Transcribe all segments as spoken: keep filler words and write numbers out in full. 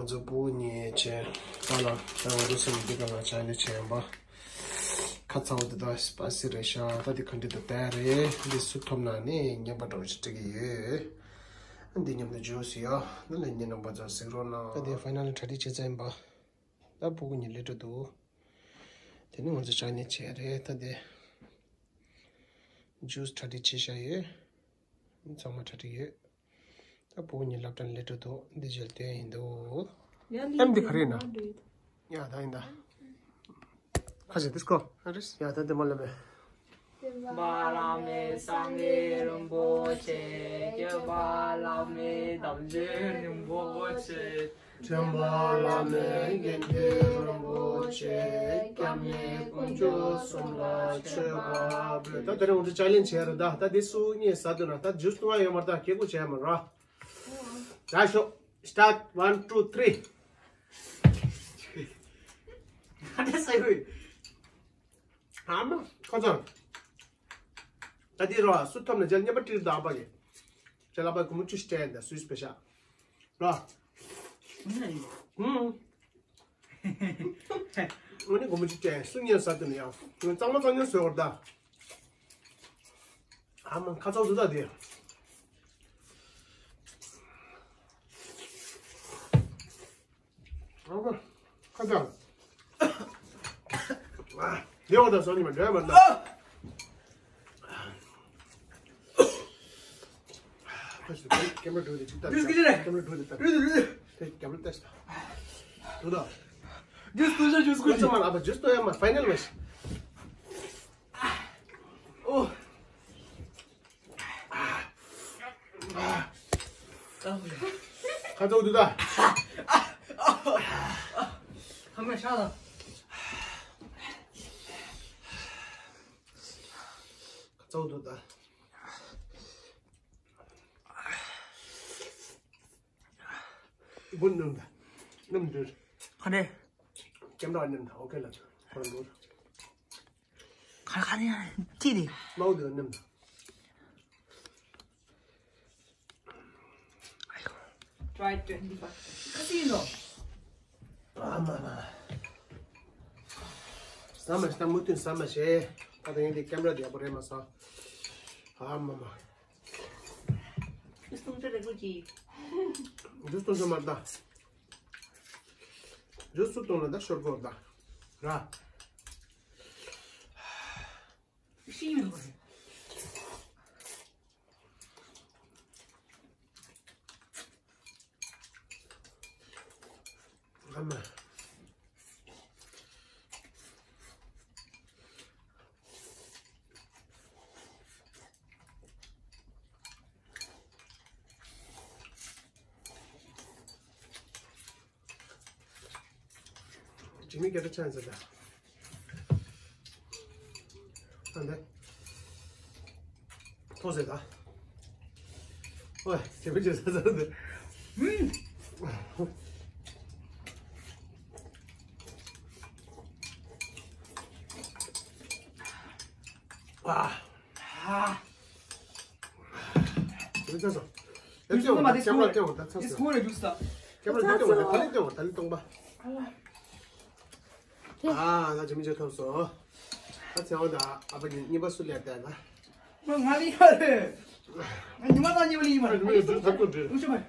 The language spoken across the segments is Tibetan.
གཟུགས་པོ་ཉེས་ཆེ་པ་ལ་ད་ང་ཚོ་སེམས་འདི་ག་ལ་ཆ་ནས་བྱས་པ། ཁ་ཚ་བོ་འདི་དག་སྤ་སི་རེད་ཤག་ད་འདི་ག་འདྲ་འདུག་ལྟ་རེད། འདི་སུ་ཐོབ་ན་ནི་ཉན་པ་འདྲ་བོ་ཞིག་སྤྲད་ཀྱི་ཡོད། འདི་མཉམ་དུ་ཇུས་ཡོད་ན་ལ་ཉན་རྣམ་པ་ཚོ་གཟིགས་རོགས་གནང་། ད་འདི་ཕའི་ནལ་ཊ་ཊི་བྱེད་ཚར་ཡིན་པ། ད་ཕྲུ་གུ་གཉིས་སླེབས་འགྲོ་འདུག་དེ་ནི་ང་ཚོ་ཆ་ནས་བྱས་རེད། ད་འདི་ཇུས་ཊ་ཊི་བྱས་བཞག་ཡོད། ཚང་མ་ཊ་ཊི་ཡོད། ད་ཕྲུ་གུ་གཉིས་སློབ་གྲྭ་ནས་སླེབས་འགྲོ་འདུག་འདི་བཞིན་བསྟན་ཡིན་འདུག་ཨེམ་འདི་ག་རེ་ཡིན་ན། ཡ་ད་ཡིན་ད། ཁ་ཤས་ཌིས་ཀོ། ཨ་རེད། ཡ་ད་འདི་མ་ལབ་པས། བླ་མེད་སངས་རྒྱས་རིན་པོ་ཆེ། བརྒྱད་པ་བླ་མེད་དམ་ཆོས་རིན་པོ་ཆེ། བཅོ་ལྔ་པ་བླ་མེད་དགེ་འདུན་རིན་པོ་ཆེ། སྐྱབས་གནས་དཀོན་མཆོག་གསུམ་ལ་མཆོད་པ་འབུལ། ད་དེ་རིང་ང་ཚོ་ཅལ་ལེན་བྱས་རེད་ད། ད་འདི་སུ་གཉིས་ཟ་འདོད་ན་ད་ཇུས་བཏུང་བ་ཡོད་མ་རེད། ད་ཁེ་གུ་བྱས་མ་རེད། ད་ཤོག Start, one, two, three. ཨ་མ་ཁོ་ཚོ། ད་འདི་རོ་སུ་ཐོབ་ན་ཅལ་ཉན་པ་ཊི་ཊི་ད་པ་གི་ཅལ་ལ་པ་གུ་མུ་ཅུ་སྟེན་ད་སུས་པེ་ཤ་རོ། ཨུམ། ཨོ་ནི་གོ་མོ་ཅིག་ཅན་སུ་ཉན་ས་དེ་ནི་ཡང་ངས་གཙང་མ་གཙང་ཉན་བཟོས་བར་ད། ཨ་མ་ཁ་ཚ་འདུག་ད་དེ། ཨ་མ་ཁ་ཚ། ཨ་དེ་བ་ད་སོ་ནི་མ་འདྲ་མ་ད། Camera do the camera do the camera do the. Camera test. Do the. Just do the just go. Come on, Abba, just do my final wish. Oh. Can't do that. How much? Can't do that. ꯏ་ꯅམ་ད། ནམ་འདུར། ཁ་ནས། ཀེམ་ར་ནམ་ད། ཨོ་ཁེ་ལ། ཁོ་རང་འདུར། ཁ་ཁ་ནས་ཅི་རེད། མའོ་འདུར་ནམ་ད། Try twenty-five. ཁ་སི་ནོ། ཨ་མ་མ། ཟ་མ་ཤ་མུ་ཏུན་ཟ་མ་ཤེས། ད་ད་ཡིན་དེ་ཀེམ་ར་དེ་ཡག་པོ་རེད་མ་ཟ། ཨ་མ་མ། ཇུས་བཏུང་ཆ་རེ་དགོས་ཀྱི། ཇུས་བཏུང་ཆ་མ་ད། ཇུས་སུ་བཏུང་ན་ད་ཤོར་གོ་ད། ར། ཤི་ཡོད་པ་རེད། ཨ་མ། ཇི་མི་སྐད་ཆ་ཆ་ཟེར་ད། ཨ་འདི། ཐོག་ཟེར་ད། ཨོ་ཇི་མི་ཇི་ཟེར་ཟེར་ད། ཨ། ཨ། ཡོད་ཚ་སོང་། ཡོད་ཚ་སོང་། ཀེམ་ར་ལྟེ་བ་ད་ཚ་སོང་། ཀེམ་ར་ལྟེ་བ་ད་ད་ལྟེ་བ་ད་ལྟེ་སྟོང་པ། ཨ་ད་ཇི་མི་ཇི་ཐོབ་སོང་། ད་ཚེ་བ་ད་ཨ་ཕ་གཉིས་པ་སུ་ལས་བལྟས་ན། ང་ལ་ཡོད་རེད། ཉི་མ་དང་ཉི་མ་ལ་ཡིན་པ་རེད། ཉི་མ་ཡོད་ཚ་ཐབས་ཀྱི་འདྲི། ལུག་ཤོག་མ།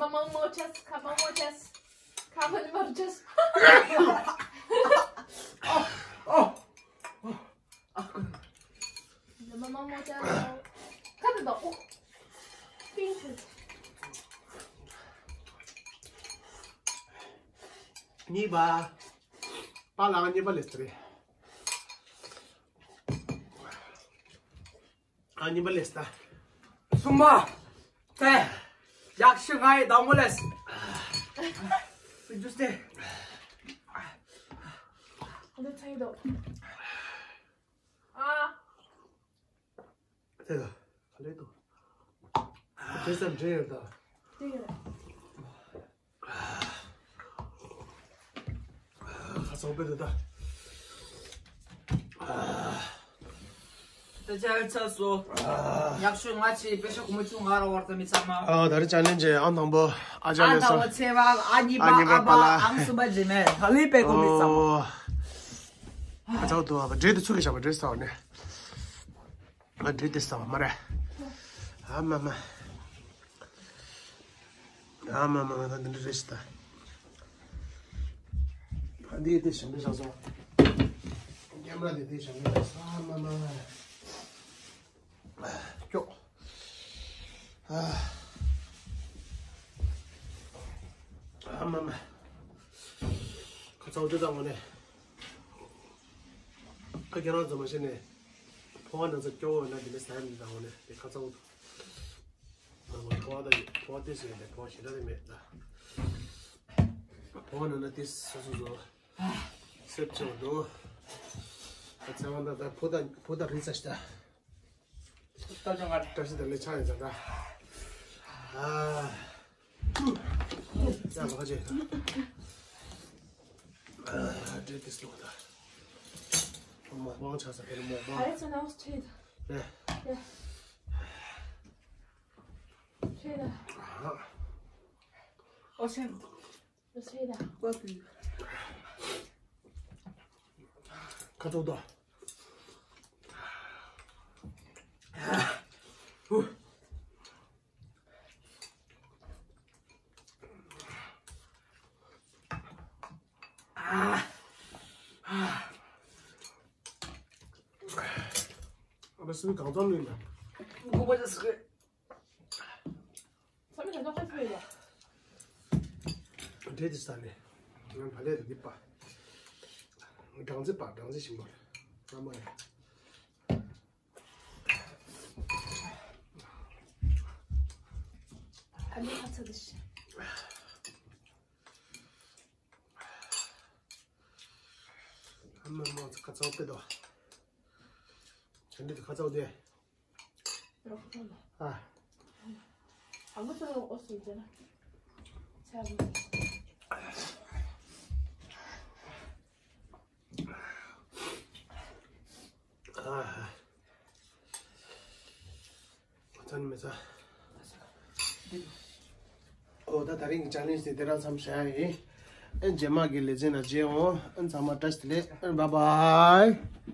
Come on, more chest, come on, more chest. Come on, more chest. Oh, oh. Come on, more chest. Come on, oh. Pink. གཉིས་པ། པཱ་ལགས་གཉིས་པ་ལས་རེད། ཨ་གཉིས་པ་ལས་ད། གསུམ་པ། ཏེ། ཡག་ཤི་ང་ཡི་དང་པོ་ལས། Reduce ཏེ། འདི་ཚ་ཡི་འདུག་ཨ། དེ་ལ་ག་ལེ་འདུག་དེ་ཙམ་འདྲེ་ཡོད་ད། དེ་ཡོད། ཁ་སང་པེ་དེ་ད། ད་ཅ་ལག་ཚར་སོང་། ཡག་ཤོས་ང་ཆེ་པེ་ཤ་གོ་མ་ཆུ་ང་ར་བར་ད་མི་ཚང་མ། ཨ་ད་རེ་ཅ་ལེན་ཇི་ཨང་དང་པོ་ཨ་ཅག་ཨང་ལེ་དང་པོ་སོ་ཚེ་བ་ཨ་གཉིས་པ་ཨ་ཨ་ནི་པ་པ་ལ་ཨང་གསུམ་པ་ཇི་མེ་ཧ་ལི་པེ་གོ་མི་ཚང་མ། ཨོ། ཁ་ཚ་འདུག་ཨ་པ་འདྲེ་དེ་ཚུགས་ཀྱི་བཞག་པ་འདྲེ་ས་བ་ནས། ང་འདྲེ་དེ་ས་བ་མ་རེད། ཨ་མ་མ། ཨ་མ་མ་ང་ད་འདི་འདྲ་རེད་ཤི་ད། ཨ་འདི་དེ་ཞིམ་པོ་བཞག་སོང་། ཀེམ་ར་དེ་དེ་ཞིམ་པོ་བཞག་སོང་། ཨ་མ་མ། ཀྱོ། ཨ། ཨ་མ་མ། ཁ་ཚ་འདུག་ད་ངོ་ནས། ཨ་ཁྱེད་རང་ཚོ་མ་ཤེས་ནས། ཕོ་བ་ན་ཚ་སྐྱོ་བོ་ན་དེ་འདྲ་ཟ་ཡ་མི་འདུག་ད་ངོ་ནས་དེ་ཁ་ཚ་འདུག་ང་ཕོ་བ་དང་ཕོ་བ་ཏིས་ཡོད་དེ་ཕོ་བ་ཞེ་དྲག་རེ་མེད་ད། ཕོ་བ་ན་ན་ཏིས་སོ་སོ་སོ། སེབ་ཆེ་བ་འདུག་ད་ཚེ་དབང་ད་ད་ཕོ་ད་ཕོ་ད་རི་ས་ཤི་ད། ད་ཅང་ང་བཀྲ་ཤིས་ད་ལེ་ཆ་ཡིན་ད་ད། ཨ། ཡ་ལོ་ཁ་ཅེ། ཨ་འདྲེ་ཏིས་ལོ་ད། མོག་པང་ཆགས་ས་དེ་ནི་མོག་པང་། ཨ་རེ་ཚོ་ནང་ཆེ་ད། ཡ། ཡ། ཆེ་ད། ཨ། ཨོ་ཤན། ཆེ་ད། ཀོ་ཀི། ཁ་ཐུག་ཏོ། ཨ་ཕ་སུ་གང་ཙམ་ལོས་ན། མགོ་པ་ཅི་ཟེར། ཚ་མི་གང་ཙམ་ཁ་ཚ་ཡོད་ལ། འདྲེ་དེ་ས་ནས། ང་བ་ལས་རི་པ། སྦྲང་རྩི་པ་སྦྲང་རྩི་ཞིམ་པོ་རེད། ང་མ་ཡ། ཨ་ནི་ཁ་ཚ་དེ་ཤི། ཨ་མ་མ་ཁ་ཚ་བོ་དཔེ་དོ། ཁྱེད་འདི་ཁ་ཚ་བོ་དེ། ཨ། ཨ་མ་ཚ་བོ་ཨོ་སི་ཟེར་ན། ཚ་བོ། ཨ། ཚ་ནི་མི་ཚ། ཨོ་ད་ད་རིང་གི་ཅ་ལེན་ཇི་དེ་དེ་རང་མཚམས་བཞག་ཡིན། ཨེ་རྗེས་མ་གི་ལེ་ཚན་ལ་མཇལ་འོང་། ཨེ་ཚང་མ་བཀྲ་ཤིས་བདེ་ལེགས། ཨེ་བཱའི་བཱའི།